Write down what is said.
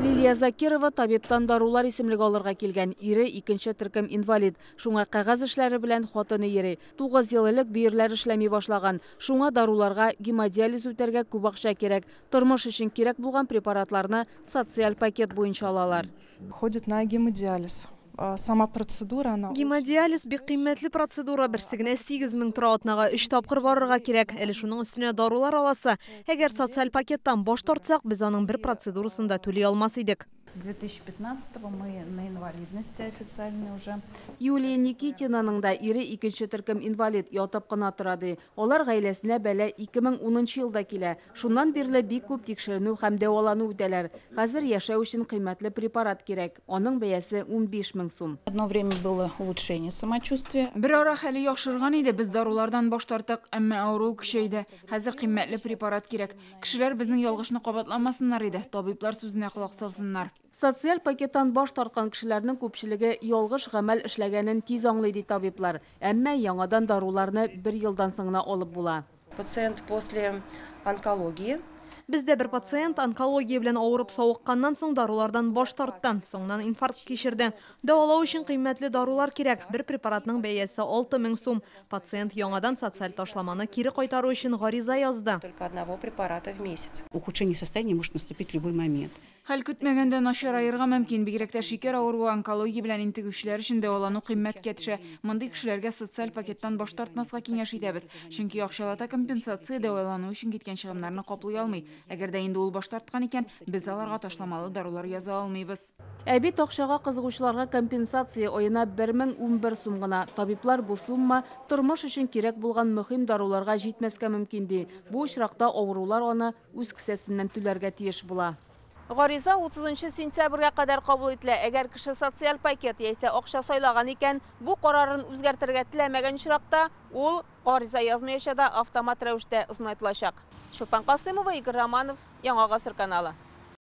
Лилия Закирова табибтан дарулар исемлеге алырга килгән. Ире икенче төркем инвалид. Шуңа кәгазь эшләре белән хатыны йөри. 9 ел элек бөерләр эшләми башлаган. Шуңа даруларга, гемодиализ үтәргә күп акча кирәк. Тормыш өчен кирәк булган препаратларны социаль пакет буенча алалар. Ходит на гемодиализ. Сама процедура, она... Гемодиализ бик кыйммәтле процедура, берсе генә 8000 тора, атнага 3 тапкыр барырга кирәк. Әле шуның өстенә дарулар аласы. Әгәр социаль пакеттан баш тартсак, без аның бер процедурасын да түли алмас идек. С 2015-го мы на инвалидности официально уже. Юлия Никитинаның да ире икенче төркем инвалид, ятып кына тора ди. Алар гаиләсенә бәла 2010 елда килә. Шуннан бирле бик күп тикшеренү һәм дәвалану үтәләр. Хәзер яшәү өчен кыйммәтле препарат кирәк. Аның бәясе 15 мең сум. Одно время было улучшение самочувствия. Бер ара хәле яхшырган иде, без дарулардан баш тарттык, әмма авыру көчәйде. Хәзер кыйммәтле препарат кирәк. Кешеләр безнең ялгышны кабатламасыннар иде, табиблар сүзенә колак салсыннар. Социаль пакеттан баш тарткан кешеләрнең күпчелеге ялгыш гамәл эшләгәнен тиз аңлый ди табиблар. Әмма яңадан даруларны бер елдан соң гына алып була. Пациент после онкологии. Бездә бер пациент онкология белән авырып савыкканнан соң дарулардан баш тартты. Соңыннан инфаркт кичерде. Дәвалау өчен кыйммәтле дарулар кирәк. Бер препаратның бәясе 6000 сум. Пациент яңадан социаль ташламаны кире кайтару өчен гариза язды. Только одного препарата в месяц. Ухудшение состояния может наступить в любой момент. Хәл көтмәгәндә начараерга мөмкин, бигрәк тә шикәр авыруы, онкология белән интегүчеләр өчен дәвалану кыйммәткә төшә. Мондый кешеләргә социаль пакеттан баш тартмаска киңәш итәбез, чөнки акчалата компенсация дәвалану өчен киткән чыгымнарны каплый алмый. Әгәр дә инде ул баш тарткан икән, без аларга ташламалы дарулар яза алмыйбыз. Ә бит акчага кызыгучыларга компенсация аена 1011 сум гына. Табиблар бу сумма тормыш өчен кирәк булган мөһим даруларга җитмәскә мөмкин ди. Бу очракта авырулар аны үз кесәсеннән түләргә тиеш була. Гариза 30 сентябрьгә кадәр кабул ителә. Әгәр кеше социаль пакет яисә акча сайлаган икән, бу карарын үзгәртергә теләмәгән очракта ул гариза язмаяча да автомат рәвештә озынайтылачак. Чулпан Касымова, Игорь Романов, Яңа Гасыр каналы.